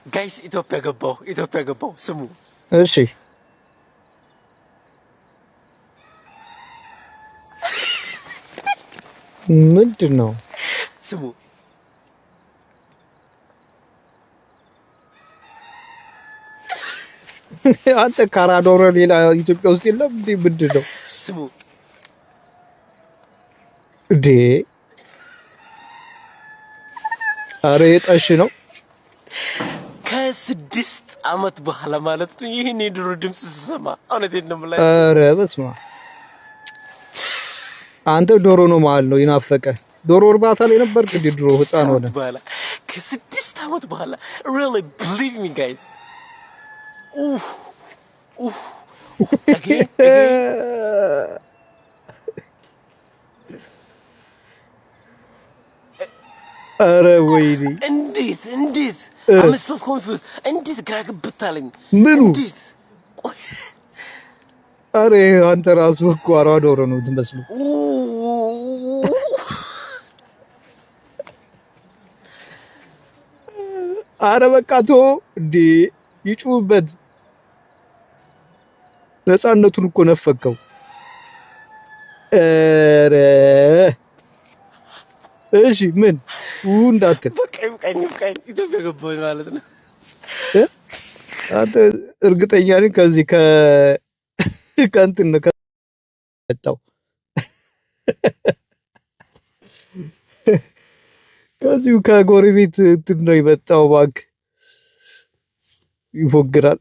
Guys፣ ኢትዮጵያ ገባሁ፣ ኢትዮጵያ ገባሁ። ስሙ። እሺ። ምንድን ነው? ስሙ። አንተ ካራዶረ ሌላ ኢትዮጵያ ውስጥ የለም እንዴ? ምንድን ነው? ስሙ። እንዴ? አረ የጠሽ ነው። ከ6 ዓመት በኋላ ማለት ነው ይህን የዶሮ ድምፅ ስሰማ፣ እውነቴን ነው የምላችሁ። ኧረ በስመ አብ! አንተ ዶሮ ነው መሀል ነው ይናፈቀ። ዶሮ እርባታ ላይ ነበርክ እንዴ ድሮ ከስድስት ህፃን ዓመት ሆነ? በኋላ፣ ከ6 ዓመት በኋላ፣ really, believe me, guys. ኡፍ ኡፍ፣ again, again. ኧረ ወይኔ! እንዴት እንዴት I'm still confused። እንዴት ግራ ግብት አለኝ። ምኑ? እንዴት፣ ቆይ። አረ አንተ ራሱ እኮ አሯ ዶሮ ነው የምትመስለው። ኡ- አረ በቃ ቶ እንዴ፣ ይጩህበት። ነፃነቱን እኮ ነፈከው። ኧረ እሺ ምን ኡ እንዳትል። በቃ ይብቃኝ፣ ይብቃኝ። ኢትዮጵያ ገባሁኝ ማለት ነው። እ? አንተ እርግጠኛ ነኝ ከዚህ ከእንትን ነው ከመጣው፣ ከዚሁ ከጎረቤት እንትን ነው የመጣው። እባክህ ይፎግራል።